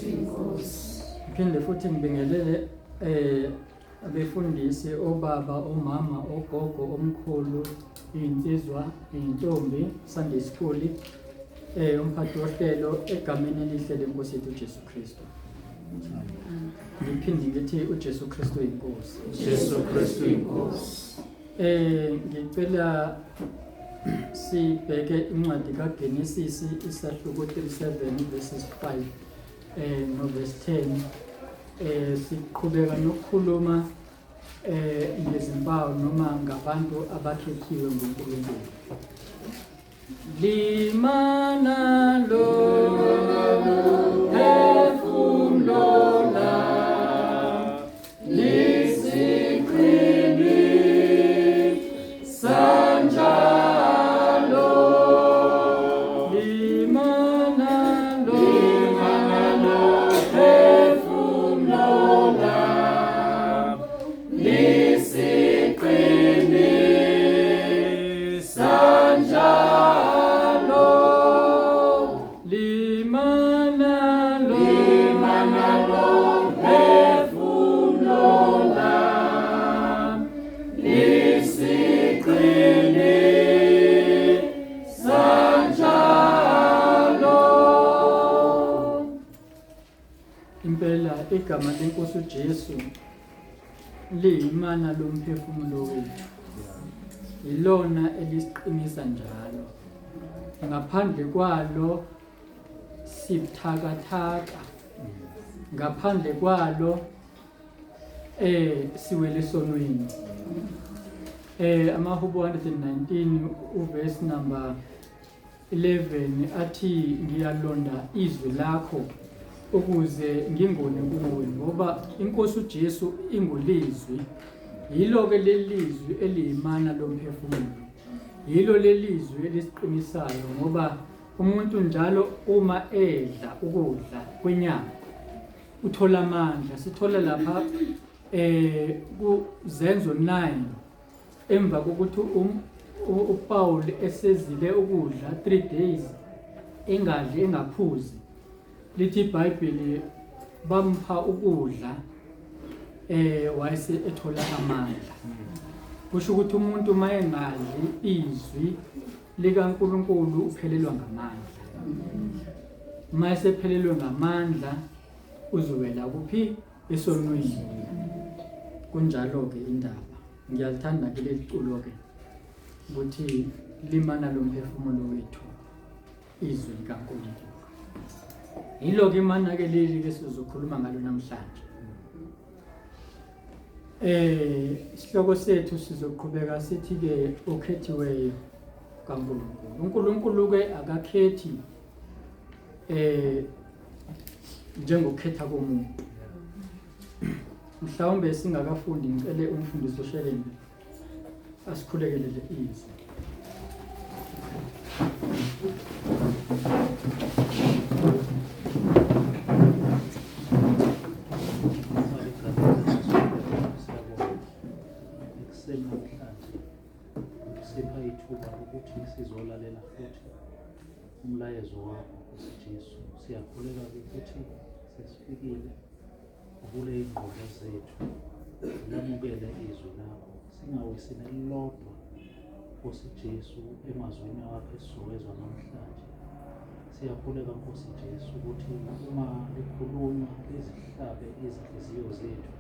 Jesu inkosi. Ngiphinde futhi ngibingelele abefundisi, obaba, omama, ogogo, omkhulu, iy'nsizwa, iy'ntombi, Sunday school, umphathi wohlelo egameni elihle lenkosi yethu uJesu Kristu. Ngiphinde ngithi uJesu Kristu inkosi. Jesu Kristu inkosi. Ngicela sibheke incwadi kaGenesis isahluko 37 verses 5 no verse 10. Siqhubeka nokukhuluma ngezimpawu noma ngabantu abakhethiwe nguNkulunkulu. Limana lo phefumlo lam lisiqini sanjalo. Limana lo phefumlo lam lisiqini sanjalo. Limana lo phefumlo lam lisiqini sanjalo. Impela igama lenkosi uJesu liyimana lomphefumulo wethu, ilona elisiqinisa njalo. Ngaphandle kwalo sibuthakathaka, ngaphandle kwalo siwele esonweni. Amahubo 119 uverse number 11 athi ngiyalonda izwi lakho ukuze ngingoni kuwe, ngoba inkosi uJesu ingulizwi. Yilo ke lelizwi eliyimana lomphefumulo, yilo lelizwi elisiqinisayo, ngoba umuntu njalo uma edla ukudla kwenyama uthola amandla. Sithola lapha kuZenzo 9 emva kokuthi uPaul esezile ukudla 3 days engadli engaphuzi, lithi iBhayibheli bampha ukudla wayese ethola amandla. Kusho ukuthi umuntu uma engadli izwi likaNkulunkulu uphelelwa ngamandla. Uma esephelelwe ngamandla uzowela kuphi? Esonweni. Kunjalo-ke indaba. Ngiyalithanda ke leli culo ke ukuthi limana lomphefumulo wethu izwi likaNkulunkulu. Yilo ke imana ke leli ke sizokhuluma ngalo namhlanje. Isihloko sethu sizoqhubeka sithi ke okhethiweyo kaNkulunkulu. uNkulunkulu ke akakhethi njengokukhetha komuntu. Mhlawumbe singakafundi ngicele umfundisi oShelembe asikhulekelele izwi. Ekuseni namhlanje usipha ithuba ukuthi sizolalela futhi umlayezo wakho Nkosi Jesu. Siyakhuleka ukuthi sesifikile, uvule iy'ngqondo zethu lamukele izwi lakho, singawisi nelilodwa Nkosi Jesu emazwini wakho esizowezwa namhlanje. Siyakhuleka Nkosi Jesu ukuthi uma likhulunywa lizihlabe izinhliziyo zethu,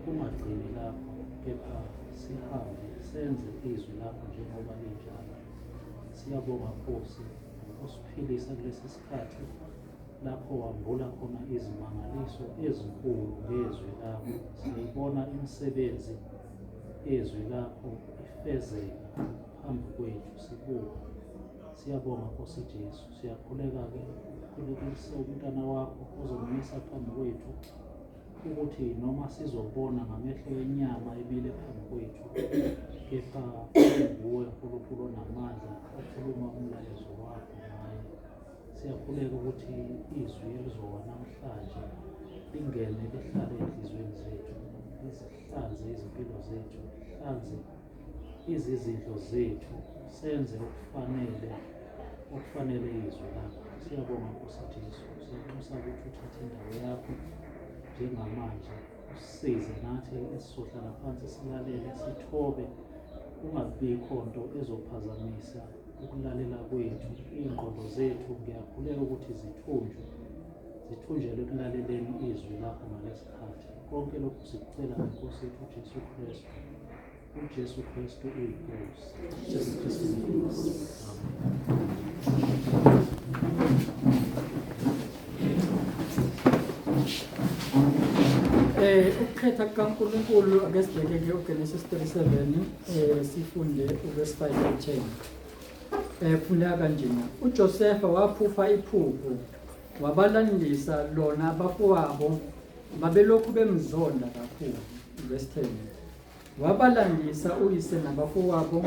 kungagcini lapho kepha sihambe senze izwi lakho njengoba linjalo. Siyabonga Nkosi ngokusiphilisa kulesi sikhathi lapho wambula khona izimangaliso ezinkulu ngezwi lakho. Siyayibona imisebenzi yezwi lakho ifezeka phambi kwethu sibuka. Siyabonga Nkosi Jesu. Siyakhuleka-ke ukhulekise umntana wakho ozomisa phambi kwethu ukuthi noma sizobona ngamehlo enyama emile phambi kwethu, kepha nguwe Nkulunkulu onamandla okhuluma umlayezo wakho ngaye. Siyakhuleka ukuthi izwi elizowa namhlanje lingene lihlale enhliziyweni zethu, lizihlanze izimpilo zethu, lihlanze izizindlo zethu, senze okufanele okufanele izwi lakho. Siyabonga Nkosi Jesu, siyanxusa ukuthi uthathe indawo yakho njengamanje, usisize nathi esizohlala phansi silalele, sithobe, kungabikho nto ezophazamisa ukulalela kwethu. Iy'ngqondo zethu ngiyakhuleka ukuthi zithunjwe, zithunjelwe ekulaleleni izwi lakho ngalesikhathi. Konke lokhu sikucela ngeNkosi yethu uJesu Kristu. UJesu Kristu uyiNkosi. Jesu Kristu uyiNkosi. Amen. Ukukhetha kukaNkulunkulu ake sibheke ke uGenesis 37 sifunde uverse 5 to 10. Kufundeka kanjena. UJosefa waphupha iphupho wabalandisa lona abafowabo babelokhu bemzonda kakhulu. Verse 10. Wabalandisa uyise nabafowabo.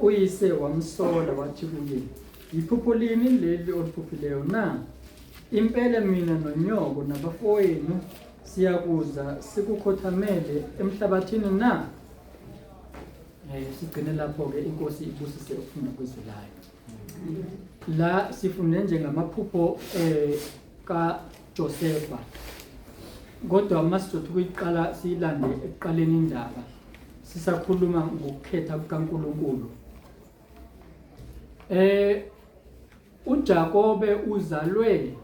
Uyise wamsola wathi kuye, Yiphupho lini leli oliphuphileyo na? Impela mina nonyoko nabafowenu siyakuza sikukhothamele emhlabathini na? Sigcine lapho-ke, iNkosi ibusise ukufunda kwezwi layo. La sifunde nje ngamaphupho kaJosefa, kodwa uma sizothi ukuyiqala siyilande ekuqaleni indaba, sisakhuluma ngokukhetha kukaNkulunkulu. UJakobe uzalwe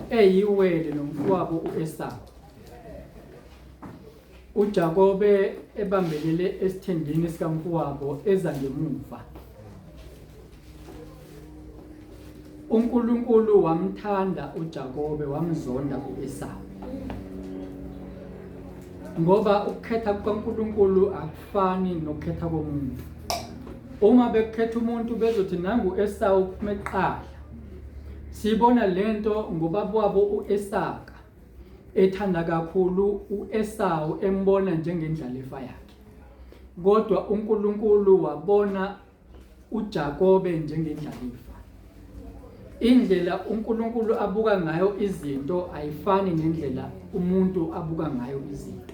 eyiwele nomfowabo uEsawu. UJakobe ebambelele esithendini sikamfowabo eza ngemuva. UNkulunkulu wamthanda uJakobe wamzonda uEsawu. Ngoba ukukhetha kukaNkulunkulu akufani nokukhetha komuntu. Uma bekukhetha umuntu bezothi nangu Esawu kuphume kuqala. Sibona lento ngobaba wabo uIsaka ethanda kakhulu uEsawu embona njengendlalifa yakhe. Kodwa uNkulunkulu wabona uJakobe njengendlalifa. Indlela uNkulunkulu abuka ngayo izinto ayifani nendlela umuntu abuka ngayo izinto.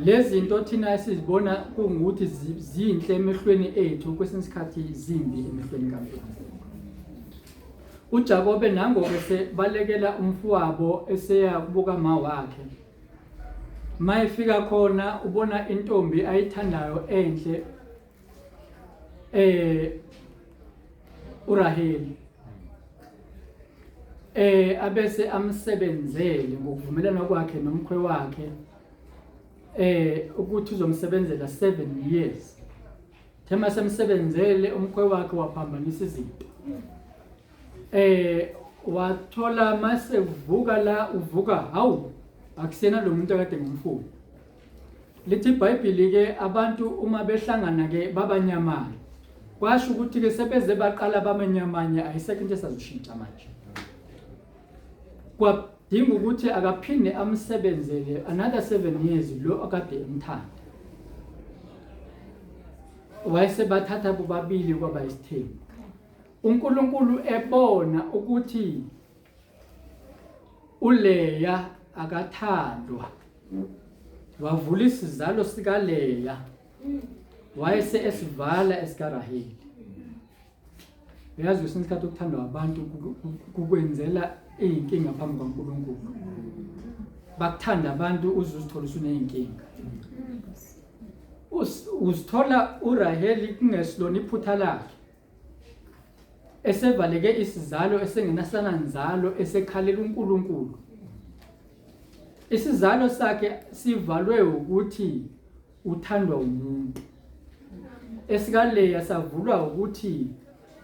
Lezi zinto thina esizibona kungukuthi zinhle emehlweni ethu, kwesinye isikhathi zimbi emehlweni kaNkulunkulu. UJakobe nangoke sebalekela umfowabo eseya kubuka ma wakhe. Mayefika khona ubona intombi ayithandayo enhle uRaheli. Abese amsebenzele ngokuvumelana kwakhe nomkhwe wakhe ukuthi uzomsebenzela 7 years. Thema semsebenzele umkhwe wakhe waphambanisa izinto. Wathola mase uvuka la uvuka, hawu, akusena lo muntu akade ngimfuna. Lithi iBhayibheli ke abantu uma behlangana ke babanyamana. Kwasho ukuthi ke sebeze baqala bamenyamanye, ayisekho into esazoshintsha manje. Kwadinga ukuthi akaphinde amsebenzele another 7 years lo akade emthanda. Wayesebathatha bobabili kwaba isithembu. uNkulunkulu ebona ukuthi uLeya akathandwa, wavula isizalo sikaLeya wayese esivala esikaRaheli. Uyazi kwesinye isikhathi ukuthandwa abantu kukwenzela iy'nkinga phambi kwaNkulunkulu. Bakuthanda abantu uze uzithole usuney'nkinga. Uzithola uRaheli kungesilona iphutha lakhe, esevaleke isizalo esengenasananzalo, esekhalela uNkulunkulu. Isizalo sakhe sivalwe ukuthi uthandwa umuntu. EsikaLeya savulwa ukuthi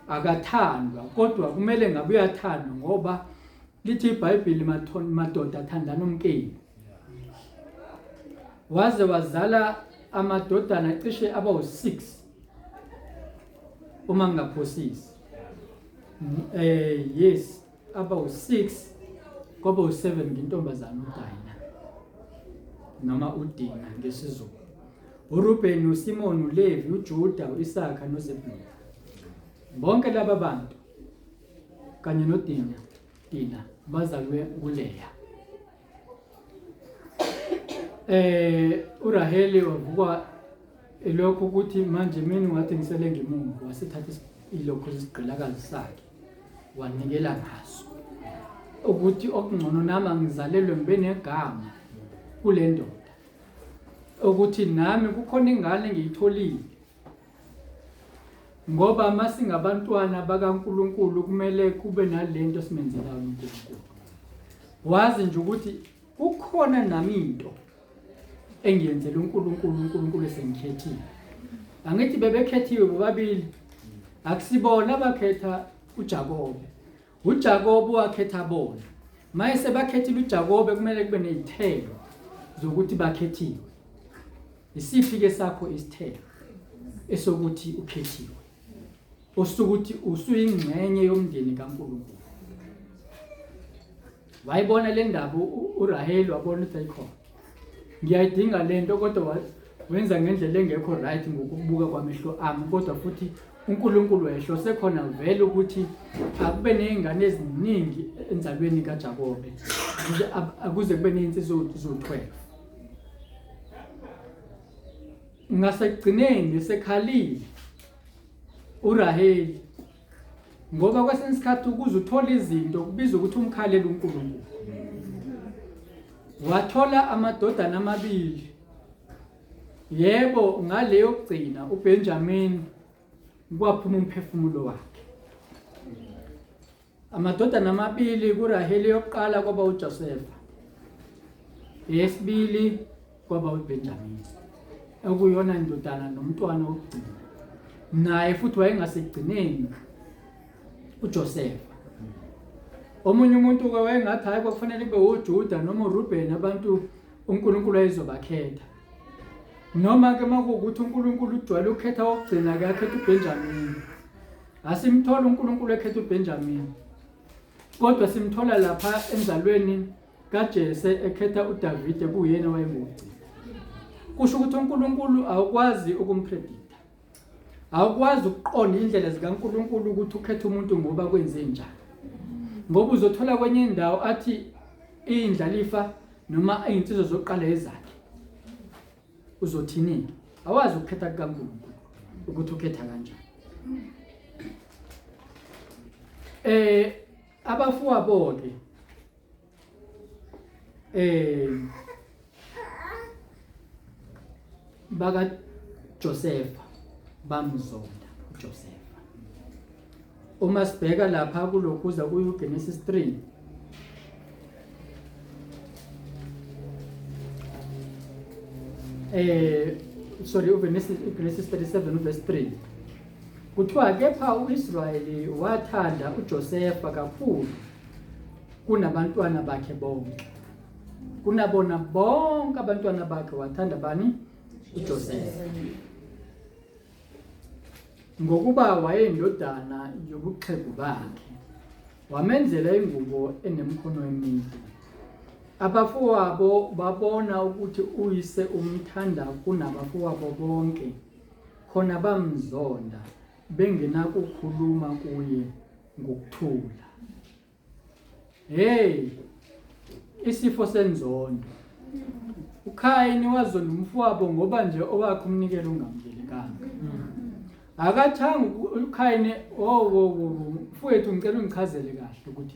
akathandwa, kodwa kumele ngabe uyathandwa ngoba lithi iBhayibheli madoda thandana umkenu. Waze wazala amadodana cishe abawu-6 uma ngingaphosisi. Yes, abawu-6 kwaba u-7 ngentombazana uDayina noma uDina ngesiZulu. uRubeni, uSimon, uLevi, uJuda, uIsaka noZebuloni. Bonke laba bantu kanye noDina, Dina bazalwe kuLeya. URaheli wavukwa elokhu ukuthi manje mina ungathi ngisele ngemuva, wasethatha Ilokhu isigqilakazi sakhe wanikela ngaso ukuthi okungcono nami angizalelwe ngibe negama kule ndoda ukuthi nami kukhona ingane engiyitholile ngoba masingabantwana bakaNkuluNkulu kumele kube nalento simenzelayo uNkulunkulu wazi nje ukuthi kukhona nami into engiyenzela uNkulunkulu uNkulunkulu esengikhethile angithi bebekhethiwe bobabili akusibona abakhetha uJakobe uJakobe wakhetha bona maye sebakhethile uJakobe kumele kube nezithelo zokuthi bakhethiwe isiphi ke sakho isithelo esokuthi ukhethiwe osukuthi usuyingxenye yomndeni kaNkulunkulu wayibona le ndaba uRaheli wabona ukuthi ayikhona ngiyayidinga le nto kodwa wenza ngendlela engekho right ngokubuka kwamehlo ami kodwa futhi uNkulunkulu wayehlose khona vele ukuthi akube nezingane eziningi enzalweni kaJakobe akuze kube nezinsizwa eziwu-12 ngasekugcineni sekhalile uRaheli ngoba kwesinye isikhathi ukuze uthole izinto kubiza ukuthi umkhalele uNkulunkulu wathola amadodana amabili yebo ngaleyo kugcina uBenjamin kwaphuma umphefumulo wakhe Amadodana amabili kuRaheli yokuqala kwaba uJosefa. Eyesibili kwaba uBenjamin. Okuyona indodana nomntwana wokugcina. Naye futhi wayengasekugcineni uJosefa. Omunye umuntu ke wayengathi hayi kwakufanele kube uJuda noma uRuben abantu uNkulunkulu ayezobakhetha. Noma ke makuwukuthi uNkulunkulu ujwayele ukukhetha wokugcina ke akhetha uBenjamin. Asimthola uNkulunkulu ekhetha uBenjamin. Kodwa simthola lapha enzalweni kaJese ekhetha uDavide kuyena wayengugcina. Kusho ukuthi uNkulunkulu awukwazi ukumpredict. Awukwazi ukuqonda indlela zikaNkulunkulu ukuthi ukhetha umuntu ngoba kwenze njani. Ngoba uzothola kwenye indawo athi indlalifa noma izinsizwa zokuqala ezakhe. Uzothini? Awazi ukukhetha kukaNkulunkulu ukuthi ukhetha kanjani. Eh abafowabo ke eh baka Josefa bamzonda uJosefa. Uma sibheka lapha kulokhuza kuyu Genesis 3 eh sorry uGenesis Genesis 37 verse 3 kuthiwa kepha uIsrayeli wathanda uJosefa kakhulu kunabantwana bakhe bonke kunabona bonke abantwana bakhe wathanda bani uJosefa Ngokuba wayeyindodana yobuxhegu bakhe, wamenzela ingubo enemikhono emide. Abafowabo babona ukuthi uyise umthanda kunabafowabo bonke, khona bamzonda, bengenakukhuluma kuye ngokuthula. Hey, isifo senzondo. uKhayini wazonda umfowabo ngoba nje owakhe umnikelo ungamukelekanga. Akathanga uKhayini oh wo wo mfowethu ngicela ungichazele kahle ukuthi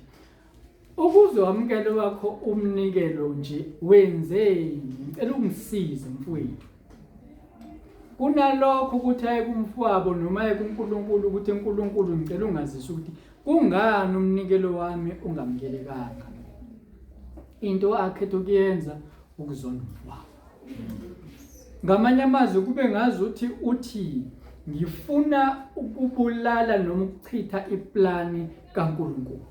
ukuze wamukele wakho umnikelo nje wenzeni ngicela ungisize mfowethu. Kunalokho ukuthi aye kumfowabo noma aye kuNkulunkulu ukuthi uNkulunkulu ngicela ungazise ukuthi Kungani umnikelo wami ungamukelekanga? Into akhetha ukuyenza ukuzonda umfowabo. Ngamanye amazwi kube ngazi uthi uthi ngifuna ukubulala noma ukuchitha iplani kaNkulunkulu.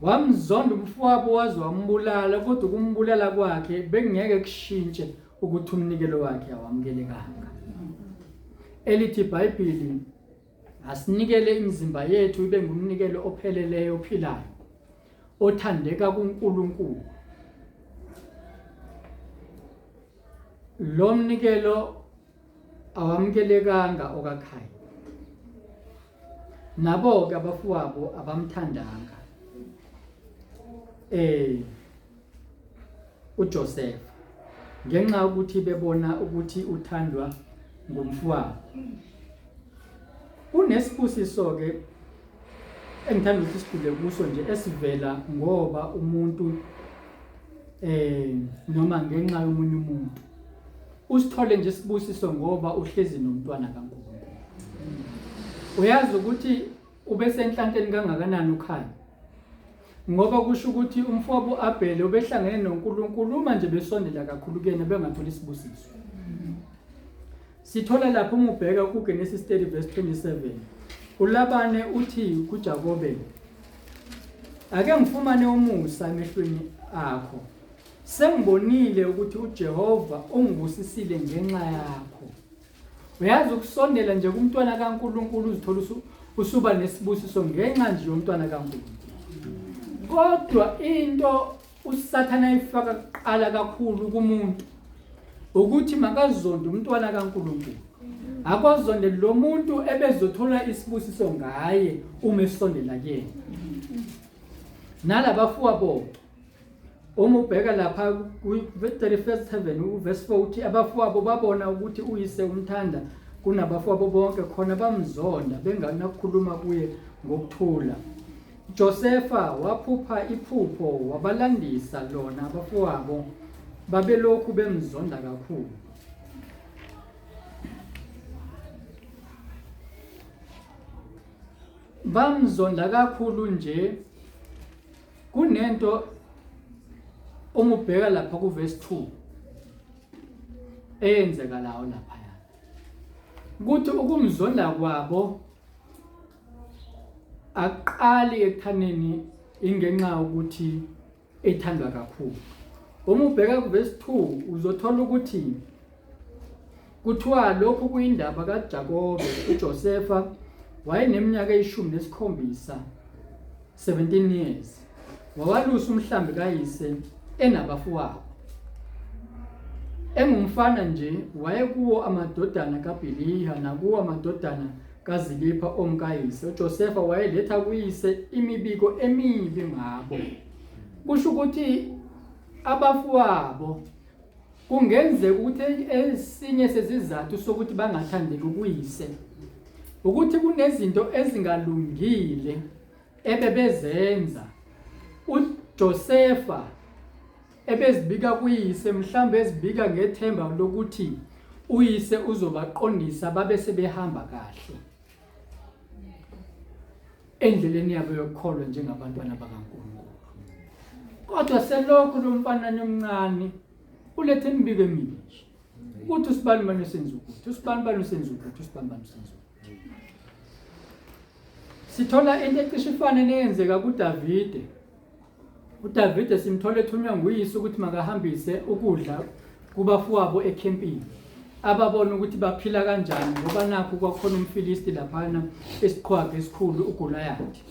Wamzonda umfowabo waze wambulala kodwa ukumbulala kwakhe bekungeke kushintshe ukuthi umnikelo wakhe awamukelekanga. Elithi iBhayibheli Asinikele imizimba yethu ibe ngumnikelo opheleleyo ophilayo othandeka kuNkulunkulu. Lo mnikelo awamukelekanga okaKhayini. Nabo-ke abafowabo abamthandanga. Eh uJosefa ngenxa yokuthi bebona ukuthi uthandwa ngumfowabo. Kunesibusiso ke engithanda ukuthi sidlule kuso nje esivela ngoba umuntu eh noma ngenxa yomunye umuntu usithole nje isibusiso ngoba uhlezi nomntwana kaNkulunkulu. Uyazi ukuthi ubesenhlanhleni kangakanani uKhanya ngoba kusho ukuthi umfowabo uAbhele ubehlangene noNkulunkulu uma nje besondela kakhulu kuyena bengathola isibusiso. Sithola lapho uma ubheka kuGenesis 30 verse 27 uLabane uthi kuJakobe ake ngifumane umusa emehlweni akho sengibonile ukuthi uJehova ungibusisile ngenxa yakho. Uyazi ukusondela nje kumntwana kaNkulunkulu uzithola usuba nesibusiso ngenxa nje yomntwana kaNkulunkulu. Kodwa into uSathane ayifaka kuqala kakhulu kumuntu ukuthi makazonde umntwana kaNkulunkulu. Akozonde lo muntu ebezothola isibusiso ngaye uma esondela kuyena. Nalabafuwa bonke Uma ubheka lapha ku-31 uverse 4 uthi abafowabo babona ukuthi uyise umthanda kunabafowabo bonke khona bamzonda benganakukhuluma kuye ngokuthula. Josefa waphupha iphupho wabalandisa lona abafowabo babelokhu bemzonda kakhulu. Bamzonda kakhulu nje Kunento uma ubheka lapha kuverse 2 eyenzeka lawo laphaya ukuthi ukumzonda kwabo aqali ekuthaneni ingenxa yokuthi ethandwa kakhulu. Uma ubheka kuverse 2 uzothola ukuthi kuthiwa lokhu kuyindaba kaJakobe uJosefa wayeneminyaka eyishumi nesikhombisa 17 years wawalusa umhlambi kayise enabafowabo engumfana nje wayekuwo amadodana kaBhiliha nakuwo amadodana kaZilipha omkayise uJosefa wayeletha kuyise imibiko emibi ngabo kusho ukuthi abafowabo Kungenzeka ukuthi esinye sezizathu sokuthi bangathandeki kuyise ukuthi kunezinto ezingalungile ebebezenza uJosefa ebezibika kuyise mhlawumbe ezibika ngethemba lokuthi uyise uzobaqondisa babe sebehamba kahle endleleni yabo yokukholwa njengabantwana bakaNkulunkulu. Kodwa selokhu lo mfanana omncane ulethe imibiko emibi nje ukuthi usibani bani usenza ukuthi usibani bani usenza ukuthi usibani bani usenza ukuthi. Sithola into ecishe ifane neyenzeka kuDavide. UDavide simthola ethunywa nguyise ukuthi makahambise ukudla kubafowabo ekhempini ababona ukuthi baphila kanjani ngoba nakhu kwakhona umFilisti laphana isiqhwaga esikhulu uGoliyathi.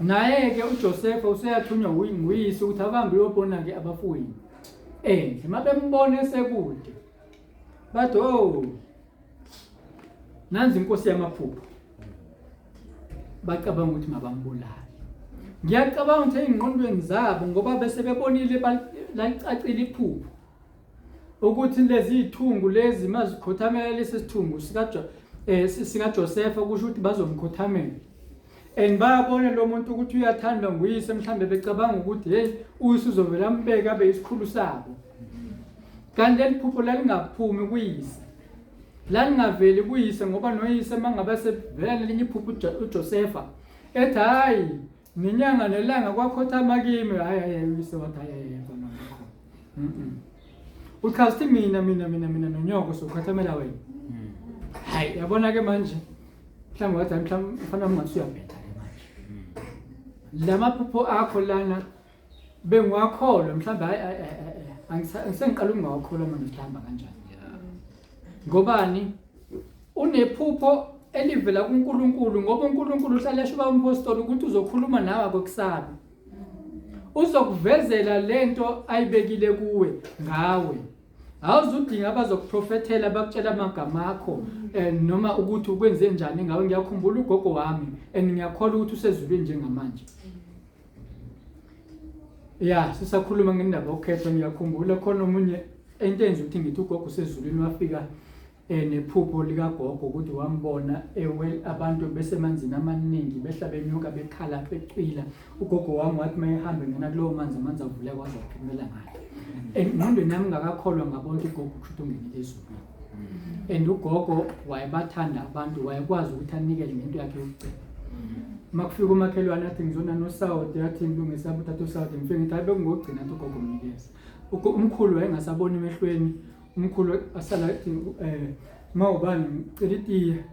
Naye-ke uJosefa useyathunywa nguyise ukuthi abahambe uyobona-ke abafowenu endle. Uma bembona esekude bathi oh nanzi inkosi yamaphupho bacabanga ukuthi mabambulale ngiyacabanga ukuthi ey'ngqondweni zabo ngoba bese bebonile lalicacile iphupho ukuthi lezi iy'thungu lezi mazikhothamela lesi sithungu eh, sikaJosefa kusho ukuthi bazomkhothamela and bayabona lo muntu ukuthi uyathandwa nguyise mhlawumbe becabanga ukuthi hey uyise uzovela ambeke abe isikhulu sabo kanti leli phupho lalingaphumi kuyise lalingaveli kuyise ngoba noyise mangabe sevela nelinye iphupho uJosefa ethi hayi nenyanga nelanga kwakhothama kimi hayi hayi uyise wathi hayi hayi mfana wakho uchaza ukuthi mina mina mina mina nonyoko sokhothamela wena mm. hayi yabona ke manje mhlawumbe wathi mhlawumbe mfana wami ngathi uyabheda ke manje mm. lamaphupho akho lana bengiwakholwa mhlawumbe hayi angisengiqala ukungawakholwa manje ukuthi hamba kanjani ngobani unephupho elivela kuNkulunkulu ngoba uNkulunkulu uhlale esho umpostoli ukuthi uzokhuluma nawe akokusabi uzokuvezela lento ayibekile kuwe ngawe awuzudinga abazokuprofethela bakutshela amagama akho eh, noma ukuthi ukwenze njani ngawe ngiyakhumbula ugogo wami and ngiyakholwa ukuthi usezulwini njengamanje ya sisakhuluma ngendaba yokukhethwa ngiyakhumbula khona omunye into enza ukuthi ngithi ugogo usezulwini wafika Nephupho likagogo ukuthi wambona ewe abantu besemanzini amaningi behla benyuka bekhala becwila. Ugogo wami wathi uma ehamba engena kulowo manzi, amanzi avuleka waze waphumela ngale. Engqondweni yami ngakakholwa ngabona ukuthi ugogo kusho ukuthi ungenile ezulwini. And ugogo wayebathanda abantu, wayekwazi ukuthi anikele ngento yakhe yokugcina. Uma kufika umakhelwane athi ngizona nosawoti, athi ngilungisa uthatha usawoti, ngifike ngithi hayi bekungogcina, athi ugogo mnikeze. Umkhulu wayengasaboni emehlweni, umkhulu asala athi ma ubani ngicela itiye,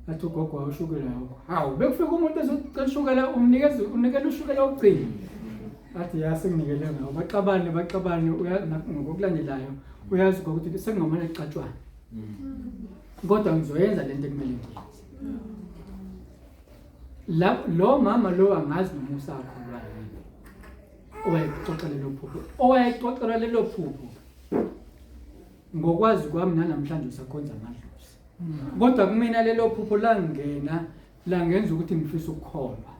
athi ugogo wawushukela wakho. Hawu, bekufika umuntu ezocela ushukela, umnikeza unikela ushukela wokugcina, athi ya senginikele ngawo. Baxabane baxabane, ngokulandelayo uyazi ukuthi sekungamane kuxatshwane, kodwa ngizoyenza lento ekumele ngiyenze. La lo mama lo angazi noma usakholwa yini owayexoxa lelo phupho, owayexoxela lelo phupho. Ngokwazi kwami nanamhlanje usakhonza amadlozi, kodwa kumina lelo phupho langena langenza ukuthi ngifise ukukholwa.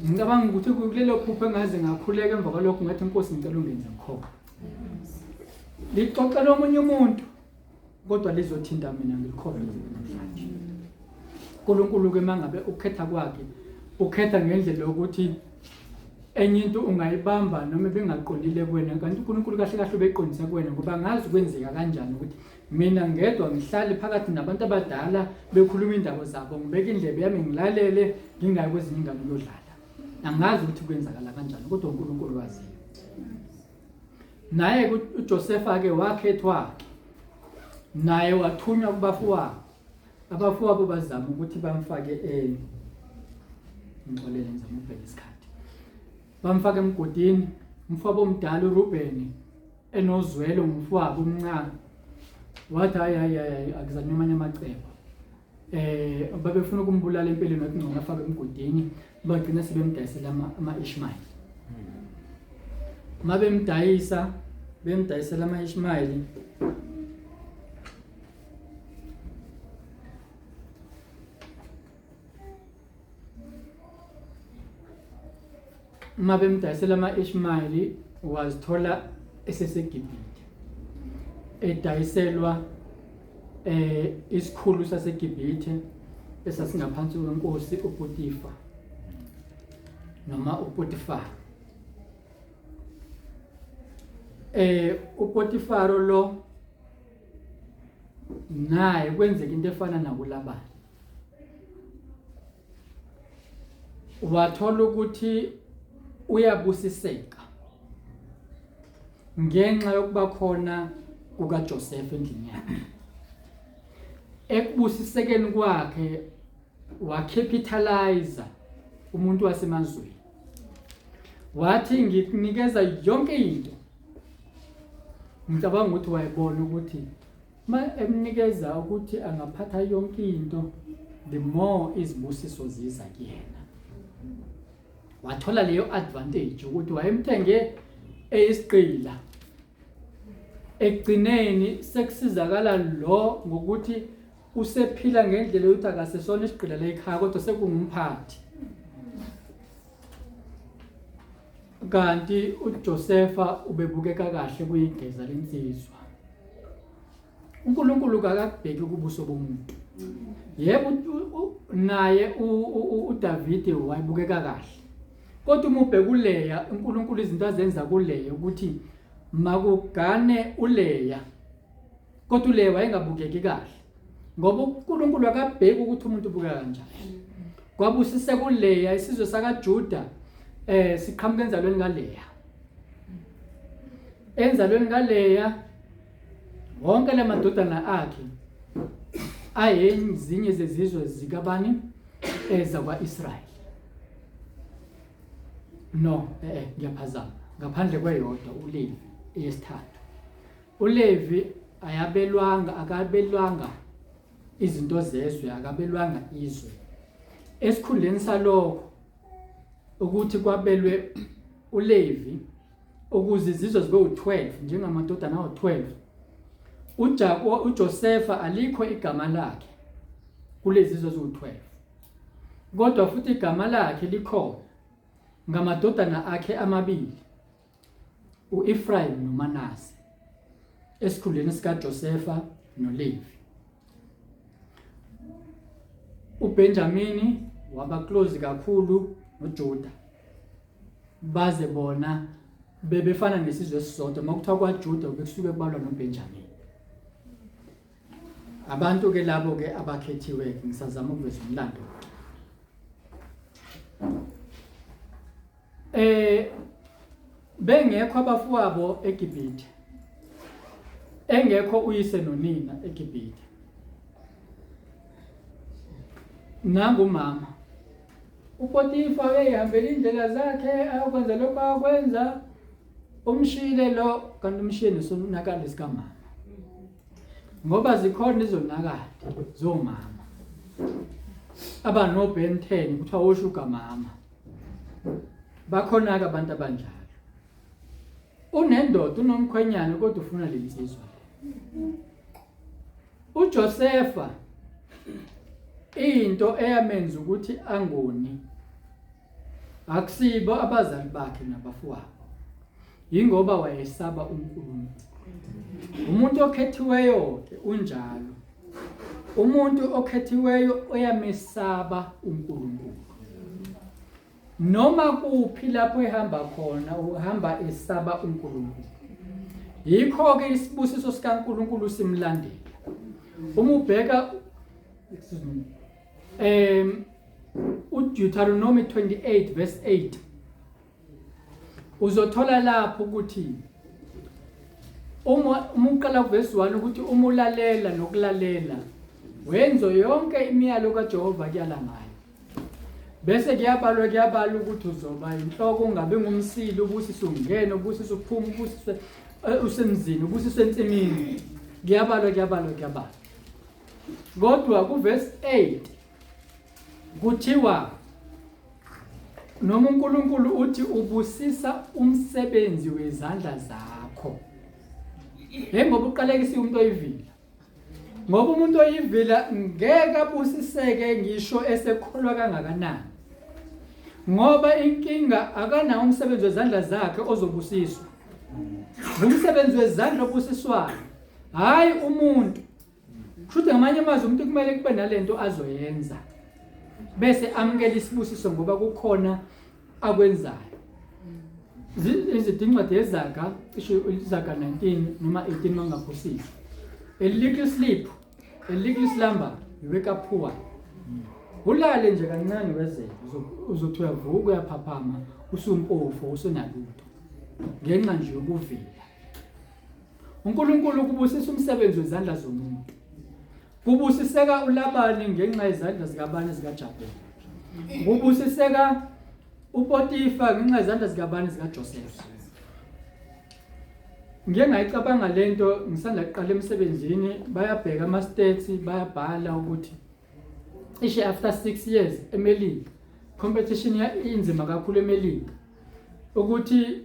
Ngicabanga ukuthi kulelo phupho engaze ngakhuleka emva kwalokho, ngathi Nkosi ngicela ungenze ngikholwe. Lixoxela omunye umuntu kodwa lizothinta mina ngikholwe namhlanje. uNkulunkulu ke mangabe ukhetha kwakhe ukhetha ngendlela yokuthi enye into ungayibamba noma ibingaqondile kuwena, kanti uNkulunkulu kahle kahle ubeqondisa kuwena, ngoba ngazi kwenzeka kanjani ukuthi mina ngedwa ngihlale phakathi nabantu abadala bekhuluma indaba zabo, ngibeke indlebe yami ngilalele, ngingayi kwezinye ingane ukuyodlala. Angazi ukuthi kwenzakala kanjani, kodwa uNkulunkulu waziyo. Naye uJosefa ke wakhethwa, naye wathunywa kubafowabo. Abafowabo bazama ukuthi bamfake e ngixolele ngizama ukubheka isikhathi, bamfake emgodini. Umfowabo omdala uRubeni enozwelo ngumfowabo omncane wathi hayi hayi hayi, akuzanywe amanye amacebo. Babefuna ukumbulala empeleni, wathi ngcono afake emgodini. Bagcina sebemdayisela ama-Ishmael. Uma bemdayisa, bemdayisela ama-Ishmael, uma bemdayisela ama-Ishmael wazithola eseseGibhithe edayiselwa isikhulu saseGibhithe esasingaphansi kwenkosi uPotifa noma uPotifar. uPotifaro lo naye kwenzeka into efana nakuLabani, wathola ukuthi uyabusiseka ngenxa yokuba khona kukaJoseph endlini yakhe. Ekubusisekeni kwakhe wacapitalize umuntu wasemazweni, wathi ngikunikeza yonke into. Ngicabanga ukuthi wayebona ukuthi ma emnikeza ukuthi angaphatha yonke into, the more izibusiso ziza kuyena. Wathola leyo advantage ukuthi wayemthenge eyisigqila, ekugcineni sekusizakala lo ngokuthi usephila ngendlela yokuthi akasesona isigqila lekhaya kodwa sekungumphathi. Kanti uJosefa ubebukeka kahle kuyigeza lensizwa. uNkulunkulu akakubheki kubuso bomuntu. Yebo, naye uDavide wayebukeka kahle, kodwa uma ubheka uLeya, uNkulunkulu izinto azenza kuLeya ukuthi makugane uLeya, kodwa uLeya wayengabukeki kahle, ngoba uNkulunkulu akabheki ukuthi umuntu ubukeka kanjani. Kwabusise kuLeya, isizwe sakaJuda siqhamuka enzalweni kaLeya. Enzalweni kaLeya wonke lamadodana akhe ayezinye zezizwe zikabani ezakwa-Israyeli. No, ngiyaphazama, ngaphandle kweyodwa uLevi eyesithathu. uLevi ayabelwanga, akabelwanga izinto zezwe, akabelwanga izwe. Esikhundleni salokho ukuthi kwabelwe uLevi ukuze izizwe zibe u-12 njengamadodana awu-12, uJakobe uJosefa alikho igama lakhe kulezi zizwe eziwu-12, kodwa futhi igama lakhe likhona ngamadodana akhe amabili u-Ephraim noManase esikhundleni sikaJosefa. noLevi. UBenjamini waba close kakhulu noJuda. Baze bona bebefana nesizwe esisodwa uma kuthiwa kwaJuda bekusuke kubalwa noBenjamin. Abantu ke labo ke abakhethiwe ngisazama ukuveza umlando. Eh bengekho abafowabo eGibhithe. Engekho uyise nonina eGibhithe. Nangu mama. UPotifa uyayihambela indlela zakhe ayokwenza lokho akwenza. Umshiyile lo kanti umshiye nesonakalo sikamama. Ngoba zikhona izonakalo zomama. Aba no Ben 10 kuthiwa oshuga mama. Bakhona-ke abantu abanjalo. Unendoda unomkhwenyana kodwa ufuna le nsizwa le. UJosefa into eyamenza ukuthi angoni akusibo abazali bakhe nabafowabo yingoba wayesaba uNkulunkulu. Umuntu okhethiweyo ke unjalo. Umuntu okhethiweyo uyamesaba uNkulunkulu. Noma kuphi lapho ehamba khona uhamba esaba uNkulunkulu. Yikho ke isibusiso sikaNkulunkulu simlandela. Uma ubheka excuse me uDeuteronomy 28 verse 8 uzothola lapho ukuthi uma uma uqala kuvesi 1 ukuthi uma ulalela nokulalela wenze yonke imiyalo kaJehova kuyala ngayo bese kuyabalwa kuyabalwa ukuthi uzoba inhloko ungabe ngumsili ubusise ungene ubusise uphuma ubusise eh, usemzini ubusise ensimini kuyabalwa kuyabalwa kuyabalwa kodwa kuvesi 8 Kuthiwa noma uNkulunkulu uthi ubusisa umsebenzi wezandla zakho. Hey ngoba uqalekisiwe umuntu oyivila. Ngoba umuntu oyivila ngeke abusiseke ngisho esekholwa kangakanani. Ngoba inkinga akanawo umsebenzi wezandla zakhe ozobusiswa. Umsebenzi wezandla obusiswayo. Hayi umuntu. Kushuthi ngamanye amazwi umuntu kumele kube nalento azoyenza bese amukela isibusiso ngoba kukhona akwenzayo. Izithi incwadi yezaga cishe izaga 19 noma 18 mangaphosisi. A little sleep, a little slumber, you wake up poor. Ulale nje kancane wezele uzothi uyavuka uyaphaphama usumpofu usenalutho ngenxa nje yobuvila. uNkulunkulu kubusisa umsebenzi wezandla zomuntu. Kubusiseka uLabani ngenxa yezandla zikabani zikaJakobe. Kubusiseka uPotifa ngenxa yezandla zikabani zikaJoseph. Ngike ngayicabanga lento ngisanda kuqala emsebenzini bayabheka ama stats bayabhala ukuthi cishe after 6 years eMelika competition inzima kakhulu eMelika ukuthi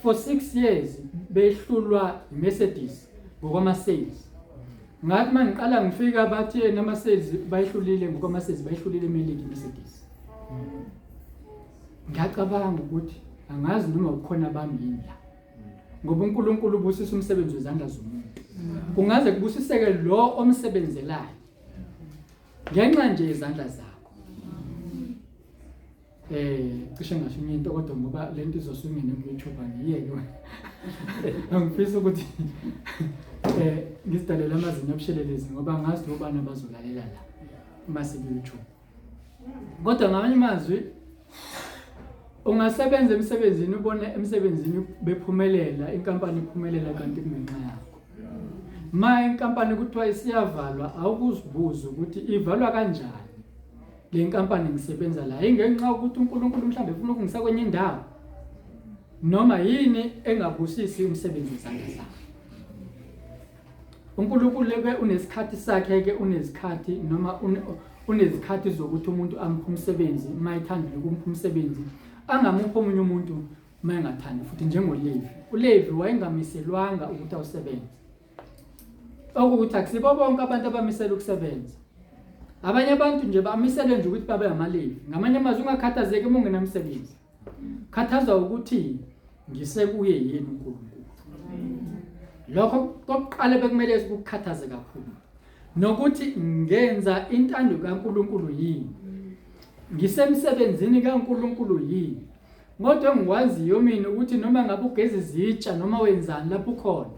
for 6 years behlulwa iMercedes ngokwama sales ngathi mangiqala ngifika bathi yena ama sales bayihlulile ngokwama sales bayihlulile eMelika iMercedes ngiyacabanga ukuthi angazi noma ukhona bami yini la ngoba uNkulunkulu ubusisa umsebenzi wezandla zomuntu kungaze kubusiseke lo omsebenzelayo ngenxa nje yezandla zakho Eh cishe ngasho enye into kodwa ngoba le nto izosungene ku-YouTube angiyeke wena. Angifisi ukuthi eh ngizidalele amazinyo abushelelezi ngoba angazi obani abazolalela la uma siku-YouTube. Kodwa ngamanye amazwi ungasebenza emsebenzini ubone emsebenzini bephumelela inkampani iphumelela kanti kungenxa yakho. Ma inkampani kuthiwa isiyavalwa awukuzibuza ukuthi ivalwa kanjani. Le nkampani ngisebenza la ingenxa ukuthi uNkulunkulu mhlawumbe ufuna ukungisa kwenye indawo noma yini engabusisi umsebenzi wezandla zakhe. uNkulunkulu ke unesikhathi sakhe ke unezikhathi noma unezikhathi zokuthi umuntu amuphe umsebenzi uma ethandile ukumupha umsebenzi angamuphi omunye umuntu uma engathandi futhi njengoLevi. uLevi wayengamiselwanga ukuthi awusebenze. Okuwukuthi akusibo bonke abantu abamisela ukusebenza. Abanye abantu nje bamiselwe nje ukuthi babe amaLevi. Ngamanye amazwi ungakhathazeki uma ungenamsebenzi. Khathazwa ukuthi ngisekuye yini uNkulunkulu. Lokho kokuqala bekumele sikukhathaze kakhulu. Nokuthi ngenza intando kaNkuluNkulu yini? Ngisemsebenzini kaNkuluNkulu yini? Kodwa engikwaziyo mina ukuthi noma ngabe ugeza izitsha noma wenzani lapho ukhona,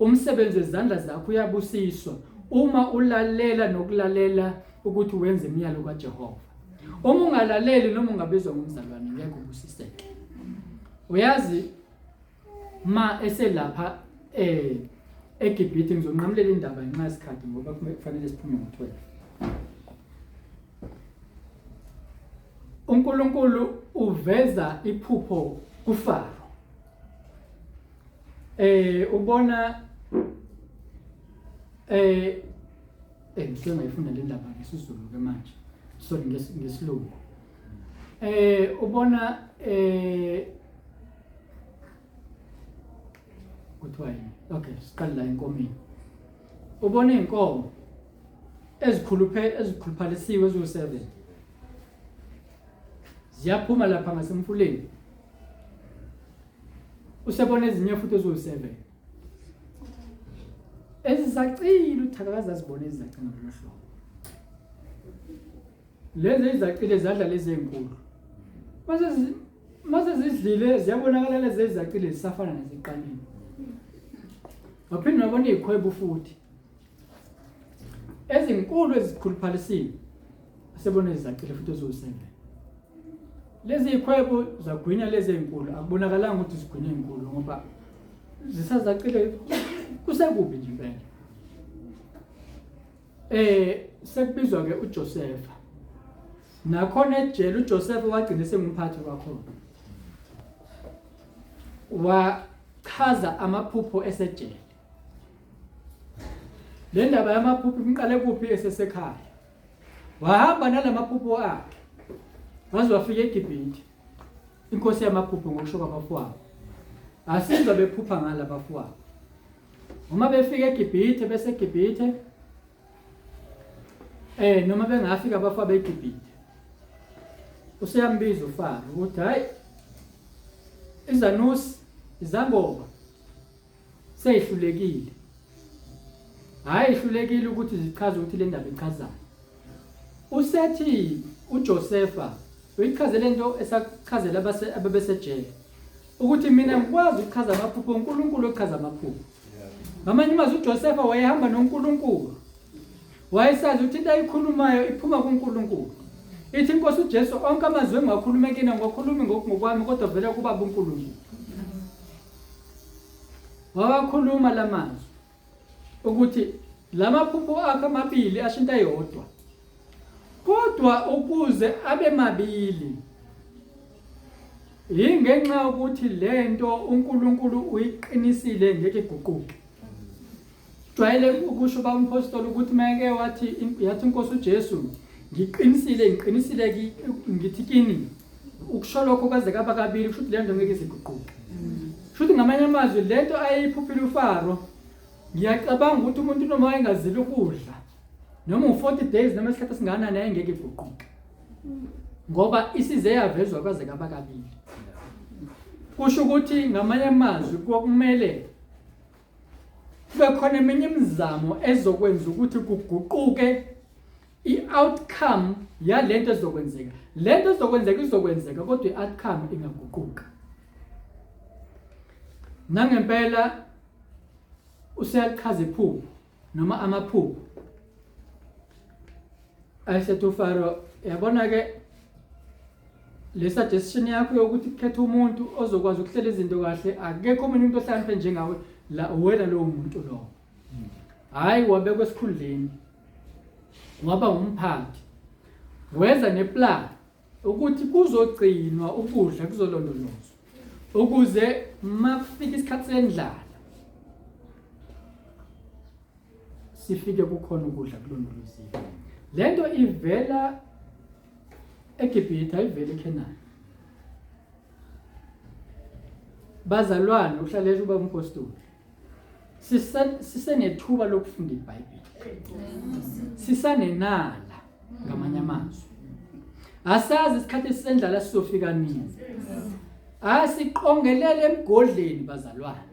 umsebenzi wezandla zakho uyabusiswa uma ulalela nokulalela ukuthi wenze imiyalo kaJehova. Uma ungalaleli noma ungabizwa ngumzalwane ngeke ubusiseke. Uyazi ma eselapha eh eGibhithe ngizonqamulela indaba ngenxa yesikhathi ngoba kufanele siphume ngo-12. uNkulunkulu uveza iphupho kuFaro. Eh ubona eh eh ngisuke ngayifunda le ndaba ngesiZulu ke manje. Sorry ngesilungu. Eh ubona eh kuthiwa yini? Okay, siqale la enkomeni. Ubona inkomo ezikhuluphe ezikhuluphalisiwe eziwu-7 ziyaphuma lapha ngasemfuleni usebona ezinye futhi eziwu-7 ezizacile uthakakazi azibone ezizacile ngalolo hlobo lezi ezizacile zadla lezi ezinkulu mase mase zidlile ziyabonakala lezi ezizacile zisafana naseqaleni waphinde wabona iy'khwebu futhi ezinkulu ezikhuluphalisiwe asebona ezizacile futhi eziwu-seven lezi zikhwebu zagwinya lezi ezinkulu akubonakalanga ukuthi zigwinya ezinkulu ngoba zisasacile kusekubi nje impela eh sekubizwa ke uJosepha nakhona ejele uJosepha wagcina sengumphathi wakhona wachaza amaphupho esejele Le ndaba yamaphupho imqale kuphi esesekhaya. Wahamba nalamaphupho akhe. Waze wafika eGibhithe. Inkosi yamaphupho ngokusho kwabafowabo. Asizwa bephupha ngala bafowabo. Uma befika eGibhithe bese eGibhithe eh noma bengafika abafowabo eGibhithe. Useyambiza uFaro ukuthi hayi izanusi izangoma seyihlulekile hhayi ihlulekile ukuthi zichaze ukuthi le ndaba ichazani usethi uJosefa uyichaze lento esachazela ababesejele ukuthi mina ngikwazi ukuchaza amaphupho uNkulunkulu ochaza amaphupho ngamanye amazwi uJosefa wayehamba noNkulunkulu wayesazi ukuthi into ayikhulumayo iphuma kuNkulunkulu ithi inkosi uJesu onke amazwi engiwakhulume kina ngiwakhulumi ngokwami kodwa vele kubaba uNkulunkulu Wawakhuluma lamazwi ukuthi lamaphupho akhe amabili ashinta yodwa. Kodwa ukuze abe mabili yingenxa yokuthi lento uNkulunkulu uyiqinisile ngeke iguquke. Jwayele ukusho ba umpostoli ukuthi mayeke wathi yathi inkosi uJesu ngiqinisile ngiqinisile ngithi kini ukusho lokho kwaze kaba kabili kusho ukuthi lento ngeke iziguquke. Kusho ukuthi ngamanye amazwi lento ayeyiphuphile uFaro ngiyacabanga ukuthi umuntu noma wayengazili ukudla noma u-40 days noma isikhathi esingakanani ayengeke iguquke ngoba isize yavezwa kwaze kaba kabili. Kusho ukuthi ngamanye amazwi kwakumele kube khona eminye imizamo ezokwenza ukuthi kuguquke i-outcome yalento ezokwenzeka lento ezokwenzeka izokwenzeka kodwa i-outcome ingaguquka nangempela useyachaza iphupho noma amaphupho ayesethi uFaro yabona ke le suggestion yakho yokuthi kukhethe umuntu ozokwazi ukuhlela izinto kahle akekho omunye umuntu ohlakaniphe njengawe la uwena lowo muntu lowo hhayi wabekwa esikhundleni waba umphathi weza neplan ukuthi kuzogcinwa ukudla kuzolondolozwa ukuze makufika isikhathi sendlala sifike kukhona ukudla kulondoloziwe lento ivela eGibhithe ayiveli eKhenani bazalwane uhlalele uba umpostoli sisenethuba lokufunda iBhayibheli sisanenala ngamanye amazwi asazi isikhathi esisendlala sizofika nini asiqongelele emgodleni bazalwane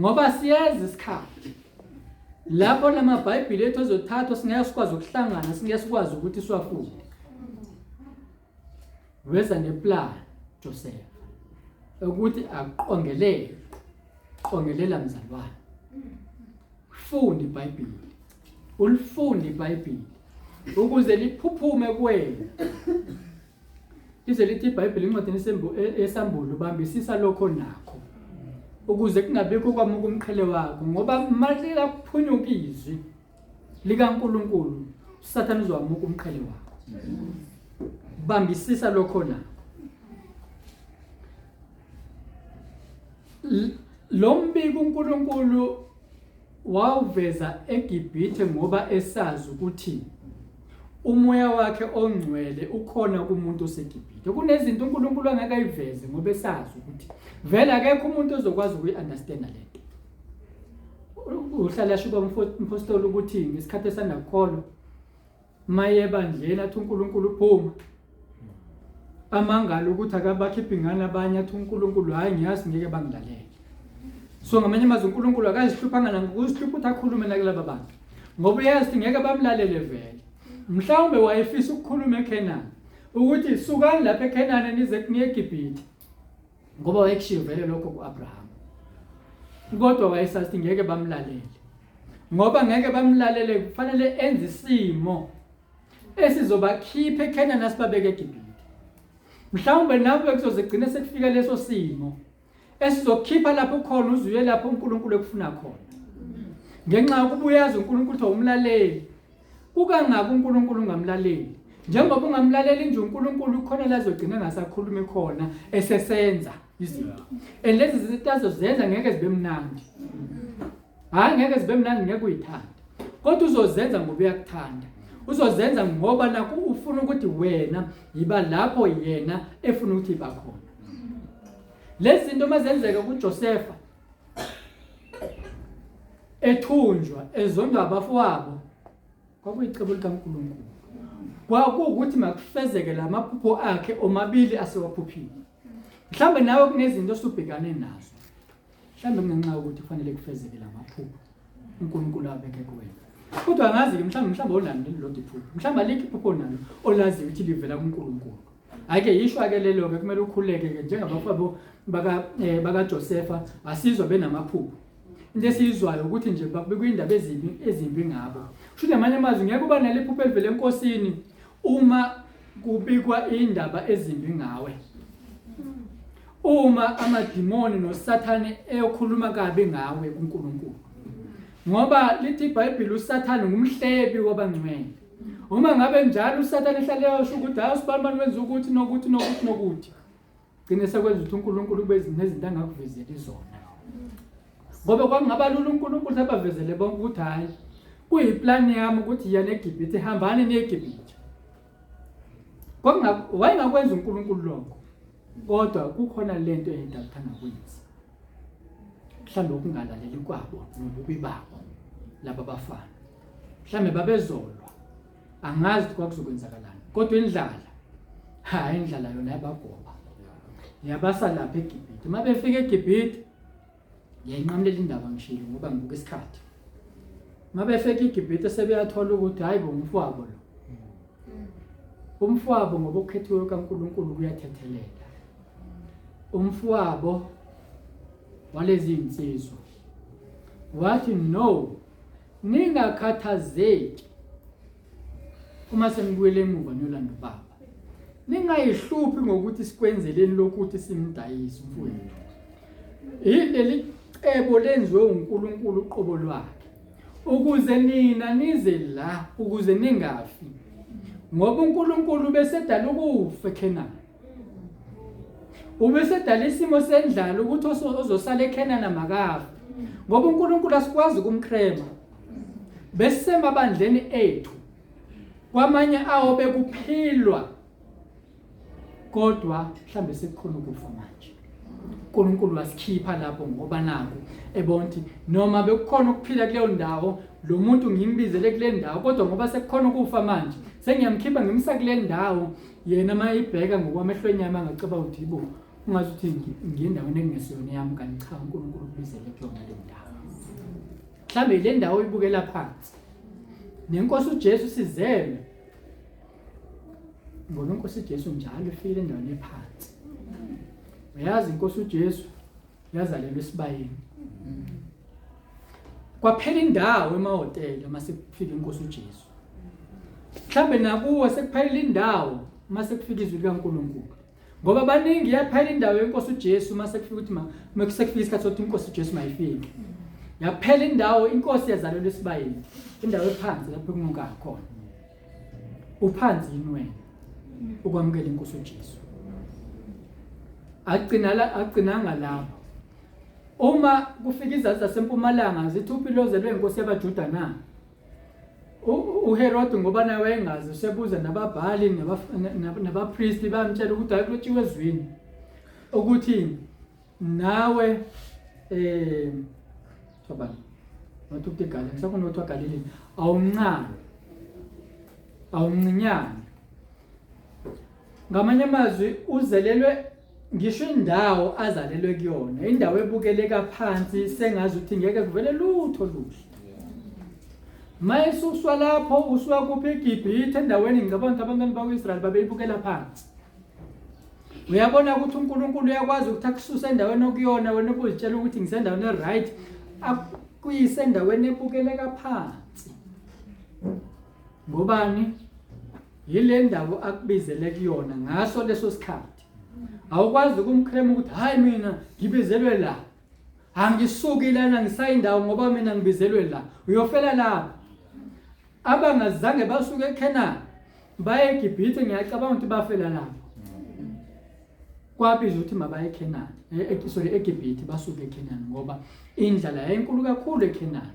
Ngoba siyeza isikhathi lapho lamabhayibheli ethu azothathwa singeke sikwazi ukuhlangana, singeke sikwazi ukuthi siwafunde. Weza neplan Joseph ukuthi aqongelele, qongelela mzalwane. Funda iBhayibheli. Ulifunde iBhayibheli ukuze liphuphume kuwena. Lize lithi iBhayibheli encwadini esambulo bambisisa lokho nakho ukuze kungabikho kwamuka umqhele wakho ngoba malila kuphunyuka izwi likaNkuluNkulu uSathane uzowamuka umqhele wakho. Bambisisa lokho nakho. Lo mbiko uNkulunkulu wawuveza eGibhithe ngoba esazi ukuthi umoya wakhe ongcwele ukhona kumuntu oseGibhithe. Kunezinto uNkulunkulu angeke ayiveze ngoba esazi ukuthi vele akekho umuntu ozokwazi ukuyi-understanda le nto. Uhlala asho umpostoli ukuthi ngesikhathi esanda kukholwa maye ebandleni athi uNkulunkulu uphuma amangala ukuthi akabakhiphi ngani abanye athi uNkulunkulu hhayi ngiyazi ngeke bangilalele so ngamanye amazwi uNkulunkulu akazihluphanga nangokuzihlupha ukuthi akhulume nakulaba bantu ngoba uyazi ukuthi ngeke bamlalele vele mhlawumbe wayefisa ukukhuluma eKhenani ukuthi sukani lapha eKhenani nize niye eGibhithe ngoba wayekushiyo vele lokho ku-Abraham kodwa wayesazi ukuthi ngeke bamlalele ngoba ngeke bamlalele kufanele enze isimo esizobakhipha eKhenani asibabeke eGibhithe mhlawumbe nawe kuzoze gcine sekufika leso simo esizokhipha lapho khona uzuye lapho uNkulunkulu ekufuna khona ngenxa yokuba uyazi uNkulunkulu ukuthi awumlaleli kukangaka uNkulunkulu ungamlaleli njengoba ungamlaleli nje uNkulunkulu khona la azogcina engasakhulumi khona esesenza izinto and lezi zinto azozenza ngeke zibe mnandi hhayi ngeke zibe mnandi ngeke uyithande kodwa uzozenza ngoba uyakuthanda uzozenza ngoba nakho ufuna ukuthi wena yiba lapho yena efuna ukuthi iba khona lezi zinto uma zenzeka kuJosefa ethunjwa ezondwa abafowabo kwakuyicebo likaNkulunkulu kwakuwukuthi makufezeke la maphupho akhe omabili asewaphuphile mhlawumbe nawe kunezinto osubhekane nazo mhlawumbe kungenxa yokuthi kufanele kufezeke la maphupho uNkulunkulu abeke kuwena kodwa angazi-ke mhlawumbe mhlawumbe onalo lelilodwa iphupho mhlawumbe alikho iphupho onalo olaziyo ukuthi livela kuNkulunkulu Ake yishwa ke lelo ke kumele ukhuleke ke njengabafabo baka eh, baka Josefa asizwa benamaphupho. Into esiyizwayo ukuthi nje bekuyindaba ezimbi ezimbi ngabo. Kusho ngamanye amazwi ngeke uba nalephupho elivela enkosini uma kubikwa indaba ezimbi ngawe. Uma amadimoni noSathane eyokhuluma kabi ngawe kuNkulunkulu. Ngoba lithi iBhayibheli uSathane ngumhlebi wabangcwele. Uma ngabe njalo uSathane ehlale eyosho ukuthi hayi usibanibani wenza ukuthi nokuthi nokuthi nokuthi. Gcine sekwenza ukuthi uNkulunkulu kube nezinto angakuvezeli zona. Ngoba kwakungaba lula uNkulunkulu abavezele bonke ukuthi hayi kuyiplani yami ukuthi yiya neGibhithe hambani niye eGibhithe. Wayengakwenza uNkulunkulu lokho. Kodwa kukhona lento eyedala ukuthi angakwenzi. Mhlawumbe ukungalaleli kwabo nobubi babo laba bafana. Mhlawumbe babezolwa angazi ukuthi kwakuzokwenzakalani kodwa indlala ha indlala yona yabagoba yabasa lapha eGibhithe uma befika eGibhithe ngiyayinqamulela indaba ngishilo ngoba ngibuka isikhathi uma befika eGibhithe sebeyathola ukuthi hayi bo umfowabo lo umfowabo ngoba ukhethiwe kaNkulunkulu kuyathethelela umfowabo walezi insizwa wathi no Ningakhathazeki uma senibuyele emuva niyolanda ubaba. Ningayihluphi ngokuthi sikwenzeleni lokhu ukuthi simdayise umfowethu. Yileli cebo lenziwe uNkulunkulu uqobo lwakhe ukuze nina nize la ukuze ningafi ngoba uNkulunkulu besedala ukufa eKhenani. Ubesedala isimo sendlala ukuthi ozosala eKhenana makafe. Ngoba uNkulunkulu asikwazi ukumkrema. Besisemabandleni ethu. Kwamanye awo bekuphilwa. Kodwa mhlambe sekukhona ukufa manje. uNkulunkulu wasikhipha lapho ngoba naku ebona ukuthi noma bekukhona ukuphila kuleyo ndawo lo muntu ngimbizele kule ndawo kodwa ngoba sekukhona ukufa manje sengiyamkhipha ngimsa kule ndawo yena uma eyibheka ngokwamehlo enyama angacaba ukuthi ibo Ungazi ukuthi ngiyendaweni ekungesiyona yami kanti cha uNkulunkulu ukubizele kuyona le ndawo. Mhlambe le ndawo oyibukela phansi. Nenkosi uJesu sizelwe. Ngoba inkosi uJesu njalo ifike endaweni ephansi. Uyazi inkosi uJesu yazalelwa esibayeni. Kwaphela indawo emahhotela uma sekufika inkosi uJesu. Mhlambe nakuwe sekuphelile indawo uma sekufika izwi likaNkulunkulu. Ngoba baningi yaphela indawo yenkosi uJesu uma sekufika ukuthi uma sekufika isikhathi sokuthi inkosi uJesu mayifike. Yaphela indawo inkosi yazalelwa esibayeni. Indawo ephansi lapho kunuka khona. Uphansi yini wena ukwamukela inkosi uJesu? Agcina la agcinanga lapho. Uma kufika izazi zasempumalanga zithi uphilozelwe inkosi yabaJuda na? uHerode ngoba naye wayengazi usebuza nababhali nabapristi bamtshela ukuthi hayi kulotshiwe ezwini ukuthi nawe eh thobani wathi ukuthi eGalile ngisafuna ukuthi waGalile awumncane awumncinyane ngamanye amazwi uzelelwe ngisho indawo azalelwe kuyona indawo ebukeleka phansi sengazi ukuthi ngeke kuvele lutho luhle mayesuswa lapho usuka kuphi eGibhithe endaweni ngicabanga ukuthi abantwana bakwa-Israyeli babeyibukela phansi uyabona ukuthi uNkulunkulu uyakwazi ukuthi akususe endaweni okuyona wena ubuzitshela ukuthi ngisendaweni e-right akuyise endaweni ebukeleka phansi ngobani yile ndawo akubizele kuyona ngaso leso sikhathi awukwazi ukumclaim ukuthi hayi mina ngibizelwe la angisuki lana ngisayindawo ngoba mina ngibizelwe la uyofela lapho abangazange basuke eKhenani baye eGibhithe ngiyacabanga ukuthi bafela lapho kwabiza ukuthi mabaye eKhenani e, e, sorry eGibhithe basuke eKhenani ngoba indlala yayinkulu kakhulu eKhenani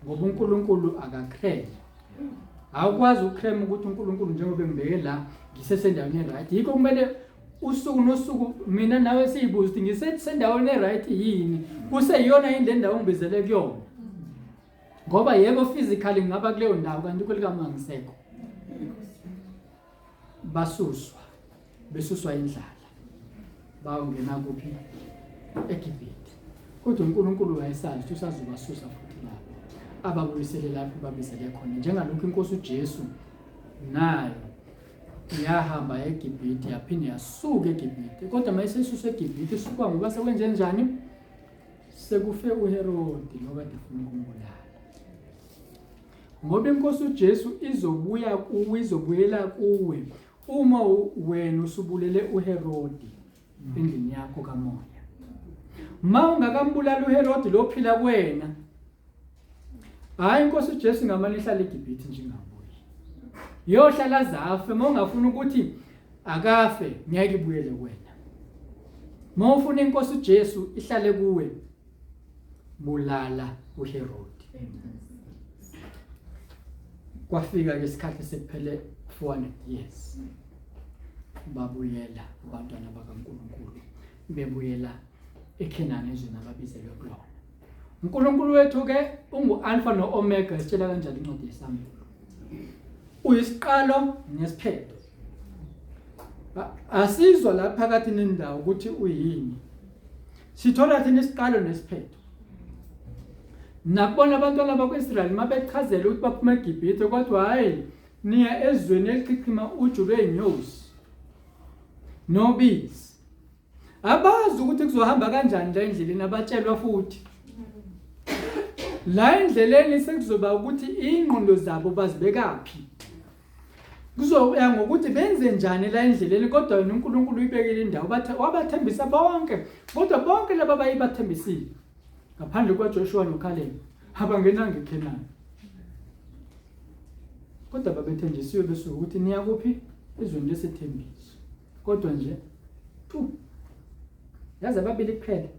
ngoba uNkulunkulu akakrele awukwazi ukukrema ukuthi uNkulunkulu njengoba engibeke la ngisesendaweni e-right yikho kumele usuku nosuku mina nawe siyibuza ukuthi ngisesendaweni e-right yini kuseyiyona yini le ndawo engibizele kuyona ngoba yebo physically ngingaba kuleyo ndawo kanti kwelikamoya ngisekho basuswa besuswa indlala bayongena kuphi eGibhithe kodwa uNkulunkulu wayesazi ukuthi usazobasusa futhi lapho ababuyisele lapho babizele khona njengalokhu inkosi uJesu nayo yahamba eGibhithe yaphinde yasuka eGibhithe kodwa mayisesusa eGibhithe isuka ngoba sekwenze njani sekufe uHerodi lo kade efuna ukumbulala ngoba inkosi uJesu izobuya kuwe izobuyela kuwe uma wena usubulele uHerodi endlini yakho kamoya ma ungakambulali uHerodi lo phila kuwena hayi inkosi uJesu ngamane ihlala eGibhithe nje ingabuyi yohlala zafe uma ungafuna ukuthi akafe ngeke ibuyele kuwena uma ufuna inkosi uJesu ihlale kuwe bulala uHerodi kwafika ke isikhathi sekuphele 400 years babuyela abantwana bakaNkulunkulu bebuyela eKhenani ezweni ababizelwe kulona uNkulunkulu wethu ke ungu-Alpha no-Omega isitshela kanjalo incwadi yesambulo uyisiqalo nesiphetho asizwa la phakathi nendawo ukuthi uyini sithola thina isiqalo nesiphetho nakubona abantwana bakwa-Israyeli mabechazela ukuthi baphuma eGibhithe kodwa hhayi niya ezweni elichichima uju lwey'nyosi nobisi abazi ukuthi kuzohamba kanjani la endleleni abatshelwa futhi la endleleni sekuzoba ukuthi ingqondo zabo bazibekaphi kuzoya ngokuthi benze njani la endleleni kodwa yena uNkulunkulu uyibekile indawo wabathembisa bonke kodwa bonke laba bayibathembisile ngaphandle kwaJoshua noCaleb abangenanga eKhenani kodwa babethenjisiwe besuke ukuthi niya kuphi ezweni lesethembiso kodwa nje tu yazi ababili kuphela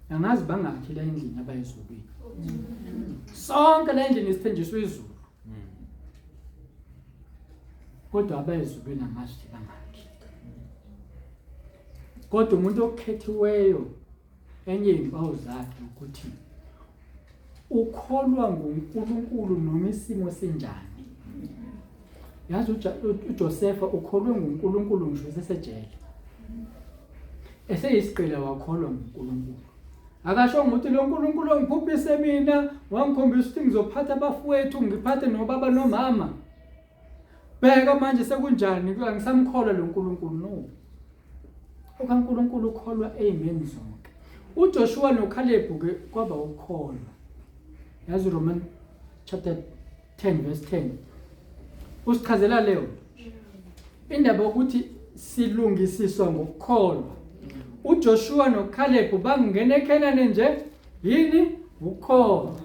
angazi bangakhi la endlini abayezulwini sonke la endlini sithenjiswe izulu kodwa abayezulwini angazi ukuthi bangakhi kodwa umuntu okhethiweyo enye impawu zakhe ukuthi ukholwa nguNkulunkulu noma isimo sinjani yazi uJosefa ukholwe nguNkulunkulu ngisho esesejele Eseyisigqila wakholwa nguNkulunkulu. Akasho ukuthi lo Nkulunkulu ongiphuphise mina wangikhombisa ukuthi ngizophatha abafowethu ngiphathe nobaba nomama. Bheka manje sekunjani angisamkholwa lo Nkulunkulu no. OkaNkulunkulu ukholwa eyimeni zonke. UJoshua noCaleb ke kwaba ukukholwa. Yazi Roman chapter 10 verse 10 usichazela leyo indaba yokuthi silungisiswa ngokukholwa. uJoshua noCaleb bangena eKhenane nje yini ukukholwa.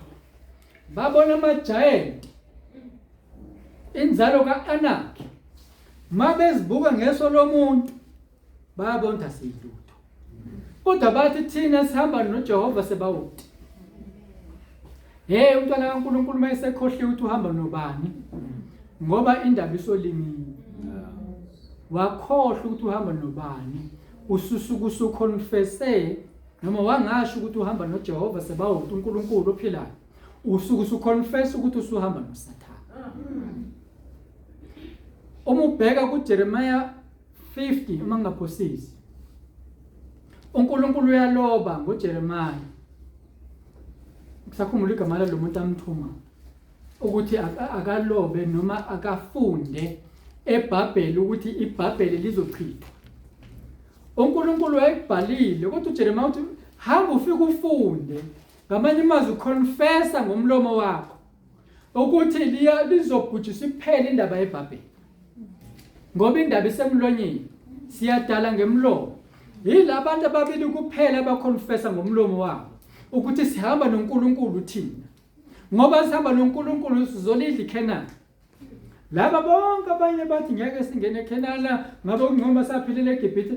Babona amagiant inzalo ka-Anaki mabezibuka ngeso lomuntu bayabona ukuthi asiyilutho kodwa bathi thina sihamba noJehova sebawuti hey umntwana kaNkulunkulu uma esekhohliwe ukuthi uhamba nobani ngoba indaba isolimini wakhohlwa ukuthi uhamba nobani ususuke usuconfesse noma wangasho ukuthi uhamba noJehova sebawuti uNkulunkulu ophilayo usuke usuconfess ukuthi usuhamba noSathane uma ubheka kuJeremiah 50 uma ngingaphosisi uNkulunkulu uyaloba ngoJeremiah kusakhumbula igama lalo muntu amthuma ukuthi akalobe noma akafunde eBhabheli ukuthi iBhabheli lizochithwa uNkulunkulu wayekubhalile kodwa uJeremiah uthi hamba ufike ufunde ngamanye amazwi uconfessa ngomlomo wakho ukuthi liya lizobhujiswa iphele indaba yeBhabheli ngoba indaba isemlonyeni siyadala ngemlomo yilabantu ababili kuphela abaconfessa ngomlomo wabo ukuthi sihamba noNkulunkulu thina ngoba sihamba noNkulunkulu sizolidla iKhenani laba bonke abanye bathi ngeke singene eKhenana ngabe kungcono saphilele eGibhithe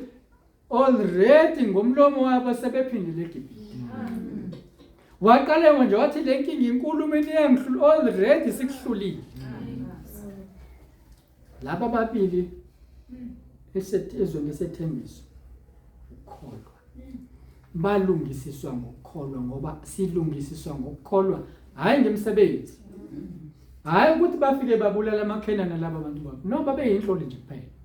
already ngomlomo wabo sebephindile eGibhithe waqale nje wathi le nkinga inkulu mina iyangihlula already sikuhlulile laba ababili ezweni lesethembiso ukukholwa balungisiswa ngokukholwa ngoba silungisiswa ngokukholwa hhayi ngemisebenzi hhayi ukuthi bafike babulala amakhenana laba bantu babo no babeyinhloli nje kuphela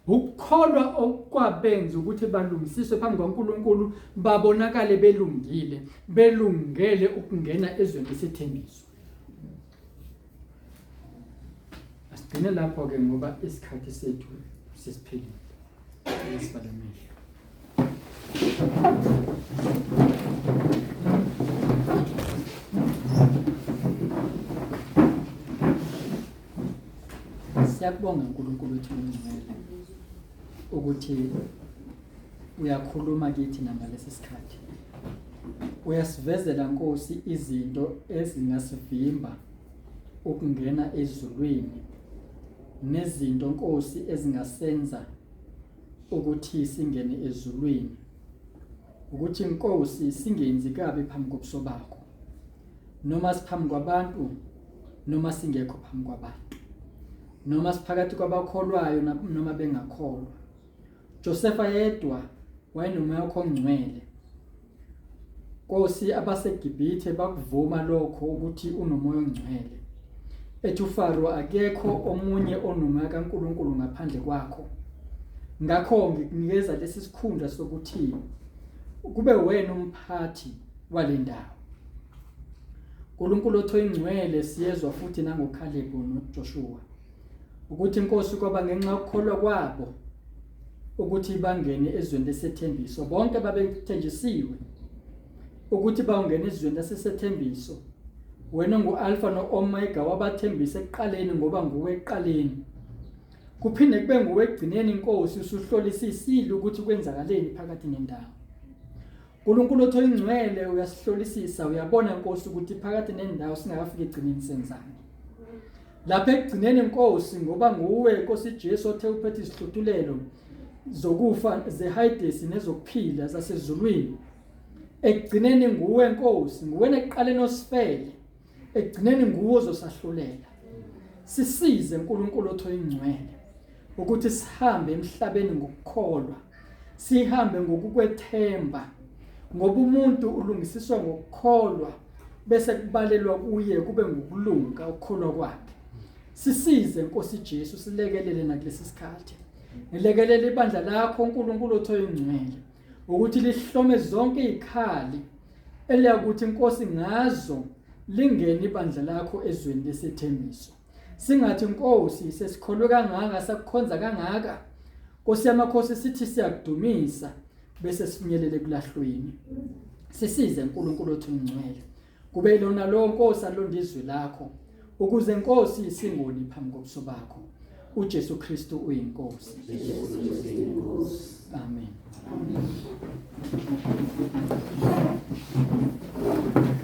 Ukukholwa okwabenza ukuthi balungisiswe phambi kwaNkulunkulu babonakale belungile, belungele ukungena ezweni lesethembiso. Asigcine lapho-ke ngoba isikhathi sethu sesiphelile. Sivale amehlo. Siyakubonga uNkulunkulu wethu ongcwele ukuthi uyakhuluma kithi nangalesi sikhathi. Uyasivezela Nkosi izinto ezingasivimba ukungena ezulwini nezinto Nkosi ezingasenza ukuthi singene ezulwini. Ukuthi Nkosi singenzi kabi phambi kobuso bakho. Noma siphambi kwabantu noma singekho phambi kwabantu noma siphakathi kwabakholwayo noma bengakholwa Josefa yedwa wayenomoya wakho ongcwele Nkosi abaseGibhithe bakuvuma lokho ukuthi unomoya ongcwele ethi uFaro akekho omunye onomoya kaNkuluNkulu ngaphandle kwakho ngakho ngikunikeza lesi sikhundla sokuthi kube wena umphathi walendawo uNkulunkulu otho ingcwele siyezwa futhi nangoKhalebu noJoshua ukuthi inkosi kwaba ngenxa yokukholwa kwabo ukuthi bangene ezweni lesethembiso bonke babethenjisiwe ukuthi bawungena ezweni lasesethembiso wena ngu-alfa no-omega wabathembisa ekuqaleni ngoba nguwe ekuqaleni kuphinde kube nguwe ekugcineni inkosi usuhlolisisile ukuthi kwenzakaleni phakathi nendawo uNkulunkulu otho ingcwele uyasihlolisisa uyabona Nkosi ukuthi phakathi nendawo singakafiki egcineni senzani lapha ekugcineni Nkosi ngoba nguwe Nkosi Jesu othe uphethe izihluthulelo zokufa zehayidesi nezokuphila zasezulwini ekugcineni nguwe Nkosi nguwena ekuqaleni osifele ekugcineni nguwe ozosahlulela sisize uNkulunkulu otho ingcwele ukuthi sihambe emhlabeni ngokukholwa sihambe ngokukwethemba ngoba umuntu ulungisiswa ngokukholwa bese kubalelwa kuye kube ngokulunga ukukholwa kwakhe sisize Nkosi Jesu silekelele nakulesi sikhathi ngilekelele ibandla lakho uNkulunkulu otho ingcwele. Ukuthi lihlome zonke izikhali eliyakuthi Nkosi ngazo lingene ibandla lakho ezweni lesethembiso. Singathi Nkosi sesikholwe kangaka sakukhonza kangaka. Nkosi yamakhosi sithi siyakudumisa bese sifinyelele kulahlweni. Sisize uNkulunkulu othi ungcwele. Kube lona lo Nkosi alonda izwi lakho ukuze Nkosi singoni phambi kobuso bakho. uJesu Kristu uyiNkosi. Amen. Amen.